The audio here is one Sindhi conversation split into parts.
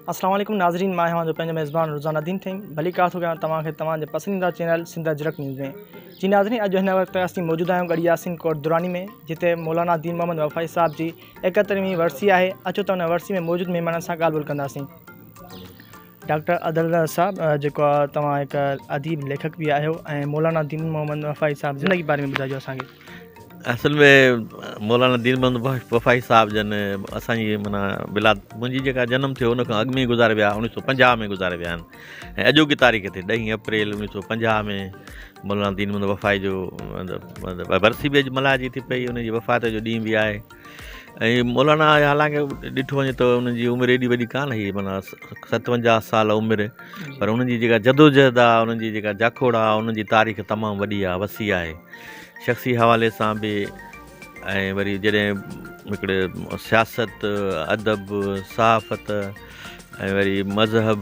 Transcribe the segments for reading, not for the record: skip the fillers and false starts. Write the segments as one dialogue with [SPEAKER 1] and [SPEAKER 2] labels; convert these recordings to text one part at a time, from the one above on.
[SPEAKER 1] السلام عليڪم ناظرين مان آهيان اوهان جو پنهنجو ميزبان روزانه دين ٿهيم ڀليڪار ٿو ڪيان توهان کي توهان جي پسنديده چينل سنڌ اجرڪ نيوز ۾ جي ناظرين اڄ هن وقت اسين موجود آهيون ڳڙهي ياسين ڪوٽ دراني ۾ جتي مولانا دين محمد وفائي صاحب جي ايڪهترهين ورسي آهي اچو ته ان ورسي ۾ موجود مهمانن سان ڳالهه ٻولهه ڪنداسين ڊاڪٽر عدل صاحب جيڪو توهان هڪ اديب ليکڪ به آهيو ۽ مولانا دين محمد وفائي صاحب زندگي باري ۾ ٻڌائجو اسان کي
[SPEAKER 2] اصل ۾ مولانا دين محمد وفائي صاحب جن اسان جي معنيٰ ولاد منهنجي جيڪا جنم ٿيو ان کان اڳ ۾ گذاري ويا اڻويهه سو پنجاهه ۾ گذاري ويا آهن ۽ اڄوڪي تاريخ تي ڏهين اپريل اڻويهه سو پنجاهه ۾ مولانا دين محمد وفائي جو ورسي به اڄ ملهائجي ٿي پئي ان جي وفات جو ڏينهن به آهي ۽ مولانا حالانڪه ڏٺو وڃي ته ان جي عمر ايڏي وڏي ڪانه هئي معنيٰ ستونجاهه سال عمر پر انهن جي جيڪا جدوجهد آهي انهن جي جيڪا جاکوڙ آهي انهن جي تاريخ تمام وڏي آهي وسيع آهي شخصي حوالي سان به ۽ وري جڏهن هڪڙي سياست ادب صحافت ۽ وري مذهب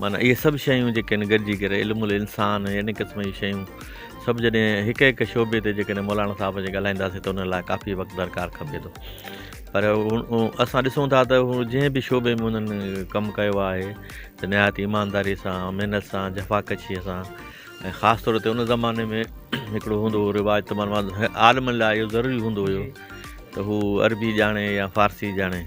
[SPEAKER 2] معنيٰ اهي سڀ شيون جيڪي آهن گڏجي ڪري علم الانسان ان قسم جون شيون سڀ جڏهن هڪ هڪ شعبي تي جيڪڏهن مولانا صاحب جي ڳالهائينداسين ته ان لاء ڪافي وقت درڪار کپي ٿو پر اسان ڏسون ٿا ته هو جنهن به شعبي ۾ انهن ڪم ڪيو آهي ته نهايت ايمانداري سان محنت سان جفاڪشيء سان ۽ خاص طور تي ان زماني ۾ هڪڙو هوندو هو رواج ته معنيٰ عالمن لاء اهو ضروري هوندو هيو ته هو عربي ڄاڻي يا فارسي ڄاڻي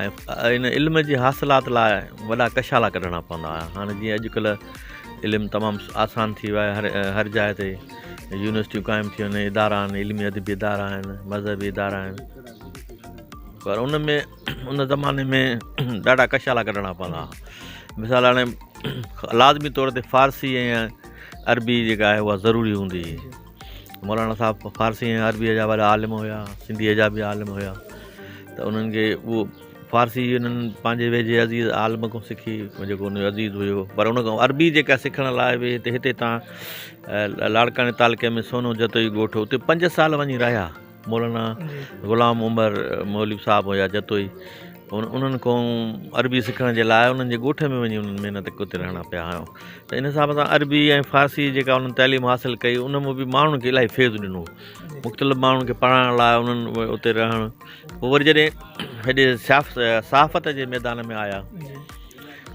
[SPEAKER 2] ۽ ان علم جي حاصلات لاء وڏا ڪشالا ڪڍڻا پوندا هئا هاڻي جيئن اڄڪلهه علم تمام آسان ٿي ويو آهي هر هر جاء تي يونيورسٽيون قائم ٿي ويون آهن ادارا آهن علمي ادبي ادارا آهن مذهبي ادارا آهن پر ان ۾ ان زماني ۾ ڏاڍا ڪشالا ڪڍڻا پوندا هئا مثال هاڻي لازمي طور تي فارسي ۽ عربي جيڪا آهي اها ضروري هوندي هئي مولانا صاحب فارسي ۽ عربيء جا وڏا عالم هيا سنڌيء جا به عالم هيا ته انهن کي اهو فارسي انهن پنهنجي ويجهي عزيز عالم کان سکي جيڪو ان جو عزيز هيو پر ان کان عربي جيڪا سکڻ لاء به هتي هتي تان لاڙڪاڻي تعلقي ۾ سونو جتوئي ڳوٺ اتي پنج سال وڃي رهيا مولانا غلام عمر مولوي صاحب هيا جتوئي انهن کان عربي سکڻ جي لاء انهن جي ڳوٺ ۾ وڃي انهن محنت اتي رهڻا پيا هيا ته ان حساب سان عربي ۽ فارسي جيڪا انهن تعليم حاصل ڪئي ان ۾ به ماڻهن کي الاهي فيض ڏنو مختلف ماڻهن کي پڙهائڻ لاء انهن اتي رهڻ پوء وري جڏهن هيڏي صحافت جي ميدان ۾ آيا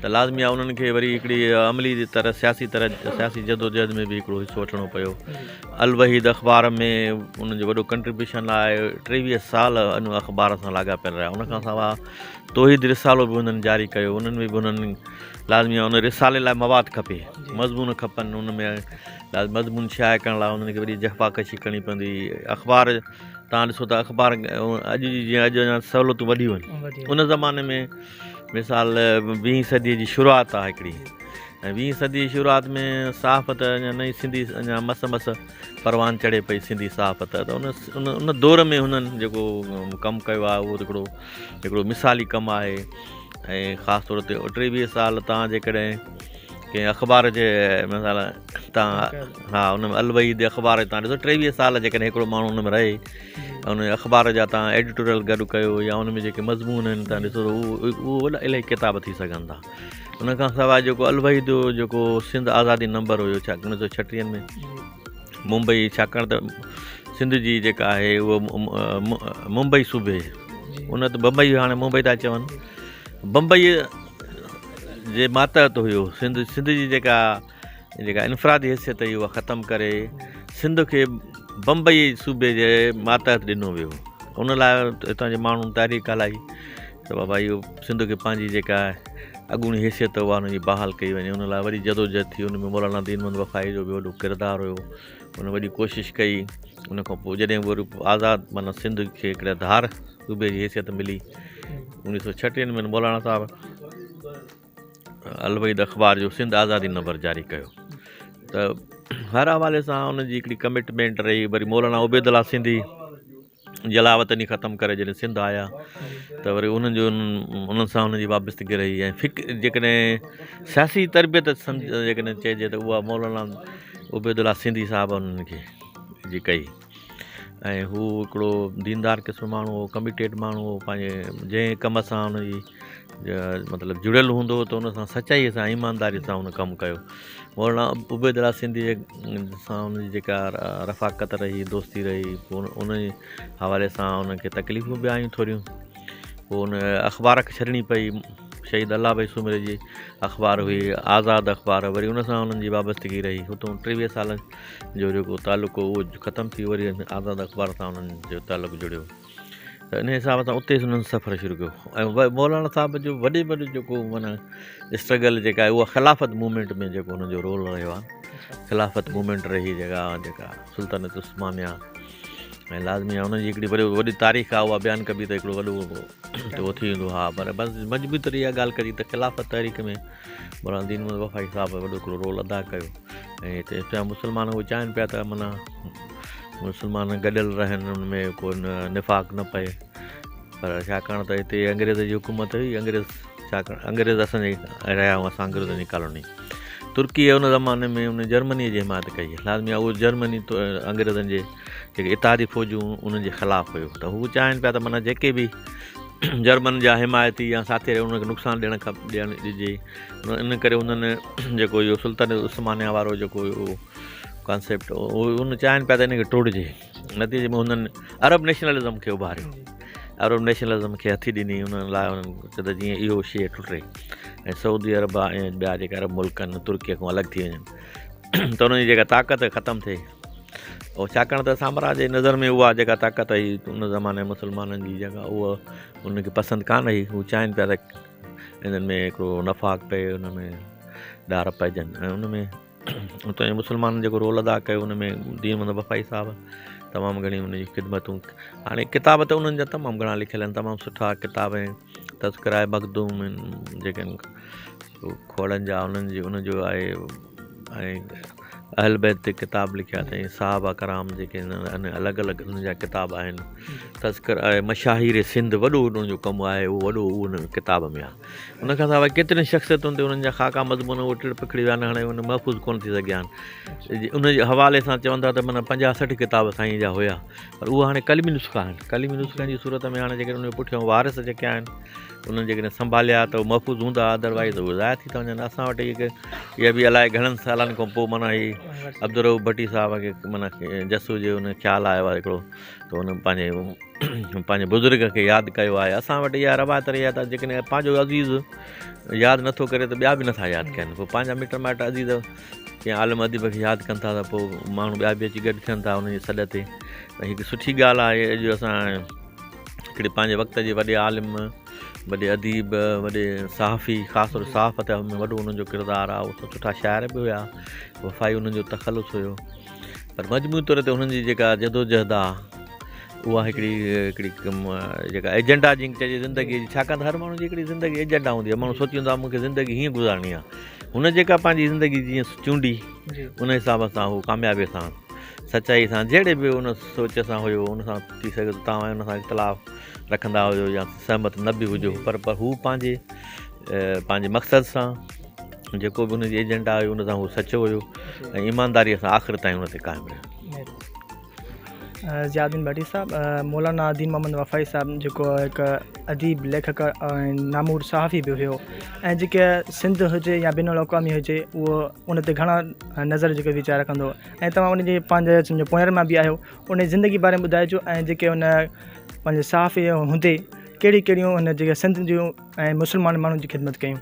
[SPEAKER 2] ته لازمي آهي انهن کي وري هڪڙي عملي طرح سياسي طرح سياسي جدوجهد ۾ به هڪڙو حصو وٺڻو پيو الوحيد اخبار ۾ انهن جو وڏو ڪنٽريبيوشن آهي ٽيويهه سال ان اخبار سان لاڳاپيل رهيا ان کان سواء توحيد رسالو به انهن جاري ڪيو انهن ۾ به انهن لازمي آهي ان رسالي لاء مواد کپي مضمون کپن ان ۾ مضمون شايع ڪرڻ لاء انهن کي وڏي جفاڪشي ڪرڻي پوندي اخبار تان ڏسو ته اخبار اڄ جي جيئن اڄ اڃا سهولتون وڌيون آهن ان زماني ۾ مثال ويهين صديء جي شروعات آهي هڪڙي ۽ ويهين صديء جي شروعات ۾ صحافت اڃا نئين سنڌي اڃا مس مس پروان چڙهي پئي سنڌي صحافت ته ان ان ان دور ۾ هنن جيڪو ڪم ڪيو آهي اهو هڪڙو هڪڙو مثالي ڪم آهي ۽ خاص طور تي ٽيويهه سال تان جيڪڏهن ڪنهن اخبار جي مثال تان ها ان ۾ الوحيد اخبار تان ڏسو ٽيويهه سال جيڪڏهن هڪڙو ماڻهو ان ۾ رهي ان اخبار جا تان ايڊيٽوريل گڏ ڪيو يا ان ۾ جيڪي مضمون آهن تان ڏسو ته اهو اهو وڏا الاهي ڪتاب ٿي سگهن ٿا ان کان سواء جيڪو الوحيد جو جيڪو سنڌ آزادي نمبر هيو ڇا اڻويهه سو ڇٽيهن ۾ ممبئي ڇاڪاڻ ته سنڌ جي جيڪا آهي اهو ممبئي صوبي ان ته بمبئي هاڻي ممبئي ٿا چون بمبئي جي ماتحت هيو سنڌ سنڌ جي جيڪا جيڪا انفرادي حيثيت هئي اها ختم ڪري سنڌ کي بمبئي صوبي جي ماتحت ڏنو ويو ان لاء هتان جي ماڻهن تحريڪ هلائي ته بابا اهو سنڌ کي پنهنجي جيڪا اڳوڻي حيثيت اها ان جي بحال ڪئي وڃي ان لاء وري جدوجهد ٿي ان ۾ مولانا دين محمد وفائي جو به وڏو ڪردار هيو ان وڏي ڪوشش ڪئي ان کان پوء جڏهن وري آزاد معنيٰ سنڌ کي هڪڙي ڌار صوبي جي حيثيت ملي اڻويهه سو ڇٽيهن ۾ مولانا صاحب الوحيد اخبار جو سنڌ آزادي نمبر جاري ڪيو ته هر حوالي سان ان جي هڪڙي ڪمٽمينٽ رهي وري مولانا عبيد الله سنڌي جلاوطني ختم ڪري جڏهن سنڌ آيا ته وري انهن جو انهن سان انهن جي وابستگي رهي ۽ فڪر جيڪڏهن سياسي تربيت سمجھ جيڪڏهن چئجي ته اها مولانا عبيد الله سنڌي صاحب انهن کي جي ڪئي ۽ هو هڪڙو ديندار قسم ماڻهو هو ڪميٽيڊ ماڻهو هو پنهنجي جنهن ڪم سان ان جي مطلب جڙيل هوندو هو ته ان سان سچائي سان ايمانداري سان ان ڪم ڪيو مولانا عبيد الله سنڌي سان ان جي جيڪا رفاقت رهي دوستي رهي پوء ان جي حوالي سان ان کي تڪليفون به آيون ٿوريون پوء ان اخبار کي ڇڏڻي پئي شهيد الله بخش سومري جي اخبار هئي آزاد اخبار وري ان سان انهن جي وابستگي رهي هتو 23 سالن جو جيڪو تعلق هو اهو ختم ٿي وري آزاد اخبار سان انهن جو تعلق جڙيو ته ان حساب سان اتي انهن سفر شروع ڪيو ۽ مولانا صاحب جو وڏي وڏو جيڪو معنيٰ اسٽرگل جيڪا آهي اها خلافت موومينٽ ۾ جيڪو هن جو رول رهيو آهي خلافت موومينٽ رهي جيڪا جيڪا سلطنت عثمانيا ۽ لازمي آهي ان جي هڪڙي وڏي وڏي تاريخ آهي اها بيان ڪبي ته هڪڙو وڏو اهو ٿي ويندو ها پر بس مجموعي طور اها ڳالهه ڪجي ته خلافت تحريڪ ۾ مولانا دين محمد وفائي صاحب وڏو هڪڙو رول ادا ڪيو ۽ هتي هتان مسلمان اهو چاهين پيا ته معنيٰ مسلمان گڏيل رهن ان ۾ ڪو نفاق نه پئي پر ڇاڪاڻ ته هتي انگريز جي حڪومت هئي انگريز ڇاڪاڻ انگريز اسانجي رهيا هئا اسان انگريزن جي ڪالوني ترڪي ان زماني ۾ ان جرمني جي حمايت ڪئي لازمي اهو جرمني انگريزن جي جيڪي اتحادي فوجون انهن جي خلاف هيو ته هو چاهين پيا ته معنيٰ جيڪي به جرمن جا حمايتي يا ساٿي رهيا انهن کي نقصان ڏيڻ کپ ڏيڻ ڏجي ان ڪري انهن جيڪو اهو سلطنت عثمانيه وارو جيڪو اهو ڪانسيپٽ هو ان چاهين پيا ته ان کي ٽوڙجي نتيجي ۾ انهن عرب نيشنلزم کي اڀاريو عرب نيشنلزم کي هٿي ڏني انهن لاء انهن چيو ته جيئن اهو شيء ٽٽي ۽ سعودي عرب ۽ ٻيا جيڪا عرب ملڪ آهن ترڪي کان الڳ ٿي وڃن ته انهن جي جيڪا طاقت ختم ٿئي او ڇاڪاڻ ته سامراج جي نظر ۾ اها جيڪا طاقت هئي ان زماني مسلمانن جي جيڪا اها انهن کي پسند ڪانه هئي هو چاهين پيا ته انهن ۾ هڪڙو نفاق پئي ان ۾ ڏار پئجن ۽ ان ۾ اتان جي مسلمانن جيڪو رول ادا ڪيو ان ۾ دين محمد وفائي صاحب تمام گهڻي ان جي خدمتون هاڻي ڪتاب ته انهن جا تمام گهڻا لکيل آهن تمام سٺا ڪتاب آهن تذڪره مخدوم آهن جيڪي کوڙن جا انهن جي ان جو آهي ۽ اهل بيت تي ڪتاب لکيا اٿائين صحابه ڪرام جيڪي آهن الڳ الڳ انهن جا ڪتاب آهن تذڪره مشاهير سنڌ وڏو انهن جو ڪم آهي اهو وڏو ان ڪتاب ۾ آهي ان کان سواء ڪيترين شخصيتن تي انهن جا خاڪا مضمون اهي ٽڙ پکڙي ويا آهن هاڻي ان محفوظ ڪونه ٿي سگهيا آهن ان جي حوالي سان چون ٿا ته معنيٰ 50 60 ڪتاب سائين جا هيا پر اهي هاڻي قلمي نسخا آهن قلمي نسخن جي صورت ۾ هاڻي جيڪڏهن ان جي پٺيان وارث جيڪي آهن انهن جيڪڏهن سنڀاليا ته محفوظ هوندا ادروائز اهي ضايع ٿي ٿا وڃن اسان وٽ هي اها به الائي گهڻن سالن کان پوء معنيٰ هي عبدالرؤف ڀٽي صاحب کي معنيٰ جس هجي ان خيال آيو آهي هڪڙو ته ان پنهنجي پنهنجي بزرگ کي ياد ڪيو آهي اسان وٽ اها روايت رهي آهي ته جيڪڏهن پنهنجو عزيز ياد نٿو ڪري ته ٻيا به نٿا ياد ڪن پوء پنهنجا مٽ مائٽ عزيز ڪنهن عالم اديب کي ياد ڪن ٿا ته پوء ماڻهو ٻيا به اچي گڏ ٿين ٿا انهن جي سڏ تي هڪ سٺي ڳالهه آهي اڄ اسان هڪڙي پنهنجي وقت جي وڏي عالم، وڏي اديب، وڏي صحافي خاص طور صحافت ۾ وڏو انهن جو ڪردار آهي اهي سٺا شاعر به هيا وفائي انهن جو تخلص هيو پر مجموعي طور تي انهن جي جيڪا جدوجهد آهي اها هڪڙي هڪڙي جيڪا ايجنڊا جنهن کي چئجي زندگي جي ڇاڪاڻ ته هر ماڻهو جي هڪڙي زندگي ايجنڊا هوندي آهي ماڻهو سوچيندو آهي مونکي زندگي هيئن گذارڻي آهي هن جيڪا پنهنجي زندگي جيئن چونڊي ان حساب سان هو ڪاميابي سان سچائي سان جهڙي به ان سوچ سان هيو ان سان ٿي سگهي ٿو توهان ان سان اختلاف رکندا هجو يا سهمت نه به هجو پر پر هو پنهنجي پنهنجي مقصد سان جيڪو به ان جي ايجنڊا هئي ان سان هو سچو هيو ۽ ايمانداريء سان آخر تائين ان تي قائم رهيو.
[SPEAKER 1] ضياء الدين ڀٽي صاحب مولانا دين محمد وفائي صاحب جيڪو هڪ اديب ليکڪ ۽ نامور صحافي به هيو ۽ جيڪي سنڌ هجي يا بين الاقوامي هجي اهو ان تي گهڻا نظر جيڪو ويچار رکندو هو ۽ توهان ان جي پنهنجي سمجهو پوئر مان به آهيو ان جي زندگي باري ۾ ٻڌائجو ۽ جيڪي ان پنهنجي صحافي هوندي ڪهڙيون ڪهڙيون هن جيڪي سنڌ جون ۽ مسلمان ماڻهن جي خدمت ڪيون.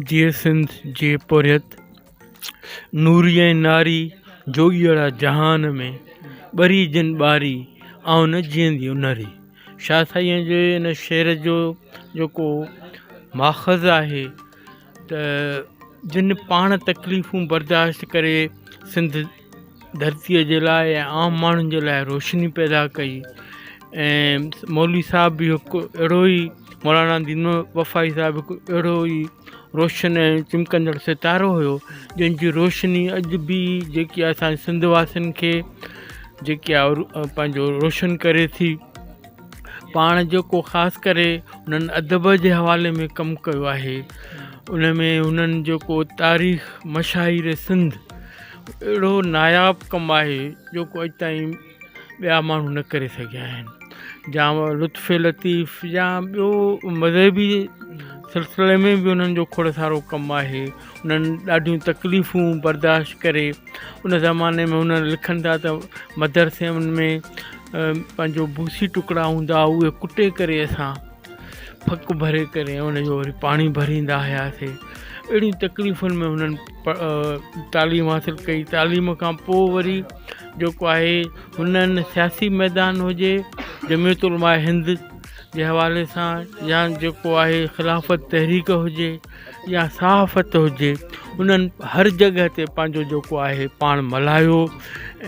[SPEAKER 3] جيئي سنڌ جيئي پورهيت نوري ۽ ناري جوڳيئڙا جهان ۾ ٻري جن ٻاري آئون نه جيئندي ان ري شاهه سائينء جي ان شعر جو جيڪو ماخذ آهي ته جن پاڻ تڪليفون برداشت ڪري سنڌ ڌرتيء جي لاء ۽ عام ماڻهن جي لاء روشني پيدا ڪئي ۽ مولوي صاحب به هڪ اهڙو ئي مولانا دين وفائي صاحب هڪ اهڙو ئي روشن ۽ چمڪندڙ ستارو هيو جنهن جي روشني اڄ به جيڪي اسان سنڌ واسين کي جيڪي آهي پنهنجو روشن ڪري ٿي پاڻ جيڪو خاص ڪري انهن ادب جي حوالي ۾ ڪم ڪيو آهي ان ۾ انهن جيڪو تاريخ مشاهير سنڌ اهڙو ناياب ڪم آهي جيڪو اڄ تائين ٻيا ماڻهو نه ڪري سگهيا آهن جام لطف لطيف يا ٻيو مذهبي سلسلي ۾ به انهن جو کوڙ سارو ڪم آهي انهن ڏاڍيون تڪليفون برداشت ڪري ان زماني ۾ انهن لکن ٿا ته مدرسن ۾ پنهنجو ڀوسي ٽڪڙا هوندا اهي ڪٽي ڪري اسان ڦڪ ڀري ڪري ان جو وري پاڻي ڀريندا هياسي اهڙيون تڪليفن ۾ هنن تعليم حاصل ڪئي تعليم کان پوء وري جيڪو آهي هنن سياسي ميدان هجي جمعيت علماء هند جي حوالي سان يا جيڪو آهي خلافت تحريڪ هجي يا صحافت هجي انهن هر جڳهه تي پنهنجو جيڪو آهي پاڻ ملهايو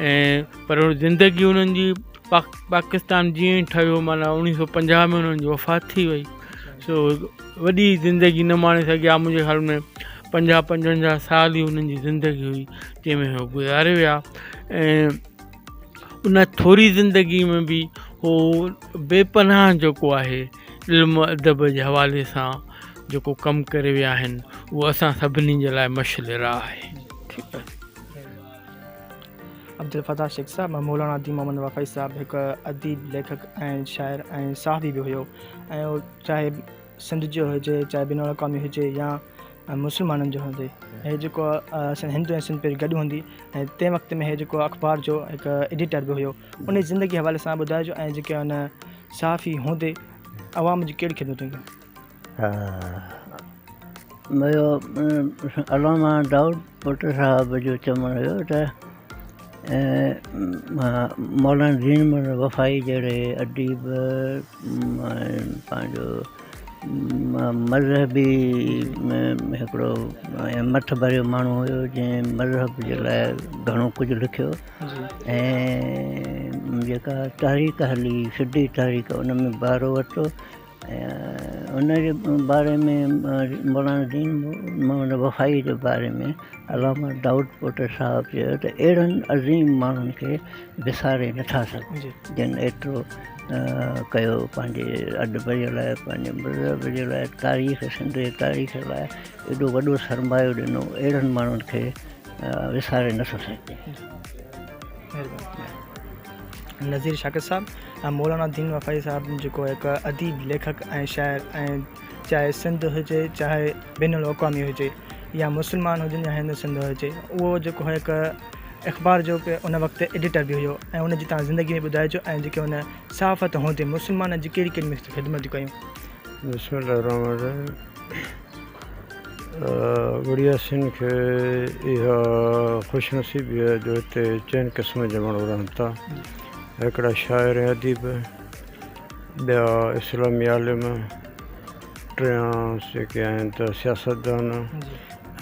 [SPEAKER 3] ۽ پر زندگي انهن جي پاڪستان جيئن ئي ٺهيو معنيٰ اوڻيهه سو 50 ۾ انهن جي وفات ٿي وئي سو وڏي زندگي نه ماڻي سگهيا منهنجي خيال ۾ 50 55 سال ئي انهن جي زندگي هئي جنهن ۾ هو گذاري ويا ۽ ان ٿوري زندگي ۾ به هو بي پناهه جيڪو آهي علم ادب جي حوالي سان جيڪو ڪم ڪري ويا آهن اهو اسان سڀني جي لاء مشعل راهه آهي. ٺيڪ آهي.
[SPEAKER 1] عبدالفتاح شيخ صاحب مولانا دين محمد وفائي صاحب هڪ اديب ليکڪ ۽ شاعر ۽ صحافي به هيو ۽ چاهي سنڌ جو هجي چاهي بين الاقوامي هجي يا مسلمانن جو هجي هي جيڪو هند ۽ سنڌ پهرين گڏ هوندي ۽ تنهن وقت ۾ هي جيڪو اخبار جو هڪ ايڊيٽر به هيو ان جي زندگي حوالي سان ٻڌائجو ۽ جيڪي ان صحافي هوندي عوام جي ڪهڙي خدمتون ڪيون.
[SPEAKER 4] اهو علامه دائود پوٽه صاحب جو چوڻ هيو ته مولانا دين محمد وفائي جهڙي اديب پنهنجو مذهبي هڪڙو مٿ ڀريو ماڻهو هيو جنهن مذهب جي لاء گهڻو ڪجهه لکيو ۽ جيڪا تحريڪ هلي سڌي تحريڪ ان ۾ بهرو ورتو ۽ ان جي باري ۾ مولانا دين محمد وفائي جي باري ۾ علامه دائود پوٽه صاحب چيو ته اهڙن عظيم ماڻهن کي وساري نٿا سگهون جن ايترو ڪيو پنهنجي ادب جي لاء پنهنجي مذهب جي لاء تاريخ سنڌ جي تاريخ لاء ايڏو وڏو سرمايو ڏنو اهڙن ماڻهن کي وساري نٿو سگهجي.
[SPEAKER 1] نذير شاڪر صاحب مولانا دين وفائي صاحب جيڪو هڪ اديب ليکڪ ۽ شاعر ۽ چاهي سنڌ هجي چاهي بين الاقوامي هجي يا مسلمان هجن يا هندو سنڌ هجي اهو جيڪو هڪ اخبار جو ان وقت ايڊيٽر به هيو ۽ ان جي تان زندگي ۾ ٻڌائجو ۽ جيڪي هن صحافت هوندي مسلمانن جي ڪهڙي ڪهڙي خدمتون ڪيون.
[SPEAKER 5] بسم الله الرحمن الرحيم ڳڙهياسين کي اها خوش نصيبي آهي جو هتي چئن قسم جا ماڻهو رهن ٿا هڪڙا شاعر ۽ اديب ٻيا اسلامي عالم ٽيان جيڪي آهن ته سياستدان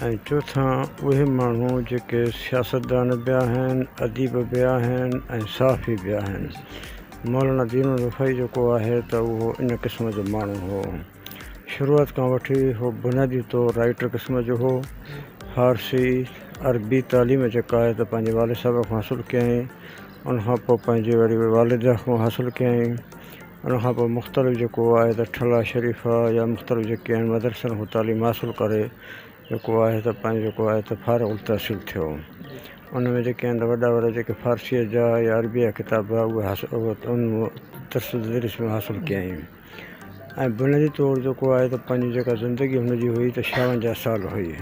[SPEAKER 5] ۽ چوٿان اهي ماڻهو جيڪي سياستدان به آهن اديب به آهن ۽ صحافي به آهن مولانا دين الوفائي جيڪو آهي ته اهو ان قسم جو ماڻهو هو شروعات کان وٺي هو بنيادي طور رائيٽر قسم جو هو. فارسي، عربي تعليم جيڪا آهي ته پنهنجي والد صاحب کان حاصل ڪيائين. ان کان پوء پنهنجي وري والده کان حاصل ڪيائين. ان کان پوء مختلف جيڪو آهي ته ٺلهه شريف يا مختلف جيڪي آهن مدرسن کان تعليم حاصل ڪري جيڪو آهي ته پنهنجو جيڪو آهي ته فارغ التحصيل ٿيو. ان ۾ جيڪي آهن ته وڏا وڏا جيڪي فارسيء جا يا عربيء جا ڪتاب هئا اهي حاصل ان درس تدريس ۾ حاصل ڪيائين. ۽ بنيادي طور جيڪو آهي ته پنهنجي جيڪا زندگي هن جي هئي ته 56 سال هئي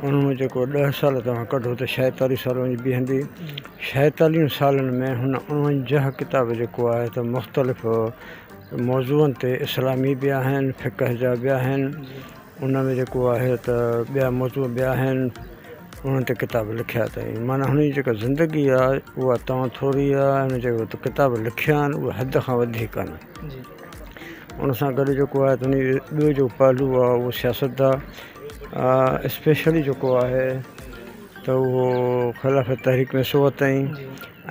[SPEAKER 5] ان مان جيڪو 10 سال توهان ڪڍو ته 46 سال وڃي بيهندي 46 سالن ۾ هن 49 ڪتاب جيڪو آهي ته مختلف موضوعن تي اسلامي به آهن فقه جا به آهن ان ۾ جيڪو آهي ته ٻيا موضوع به آهن انهن تي ڪتاب لکيا اٿائين معنيٰ هن جي جيڪا زندگي آهي اها تمام ٿوري آهي هن جيڪو ڪتاب لکيا آهن اهي حد کان وڌيڪ آهن ان سان گڏ جيڪو آهي ته ان ٻيو جيڪو پهلو آهي اهو سياست آهي اسپيشلي جيڪو آهي ته اهو خلافت تحريڪ ۾ حصو ورتائين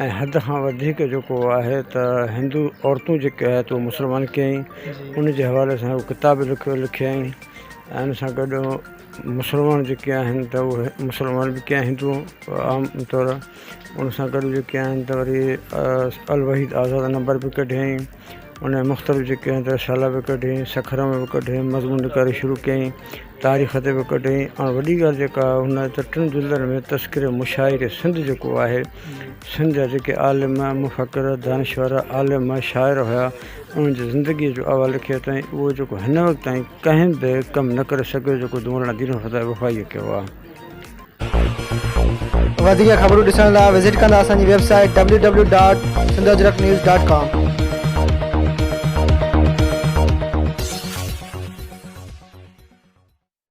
[SPEAKER 5] ۽ حد کان وڌيڪ جيڪو آهي ته هندو عورتون جيڪي آهي ته مسلمان ڪيائين ان جي حوالي سان هڪ ڪتاب لکيو لکيائين ۽ ان سان گڏ مسلمان جيڪي آهن ته اهي مسلمان به ڪيائين هندو عام طور ان سان گڏ جيڪي آهن ته وري الوحيد آزاد نمبر به ڪڍيائين ان جا مختلف جيڪي آهن ته رسالا به ڪڍيائين سکر ۾ به ڪڍيائين مضمون نگاري شروع ڪيائين تاريخ تي به ڪڍيائين ۽ وڏي ڳالهه جيڪا هن ته ٽن جلدن ۾ تذڪري مشاهير سنڌ جيڪو آهي سنڌ جا جيڪي عالم مفڪر دانشور عالم شاعر هيا انهن جي زندگيء جو احوال لکيو اٿائين اهو جيڪو هن وقت تائين ڪنهن به ڪم نه ڪري سگهيو جيڪو مولانا دين فتح وفائيء ڪيو آهي.
[SPEAKER 1] وڌيڪ خبرون ڏسڻ لاء وزٽ ڪندا اسان جي web site www.sindhajraknews.com.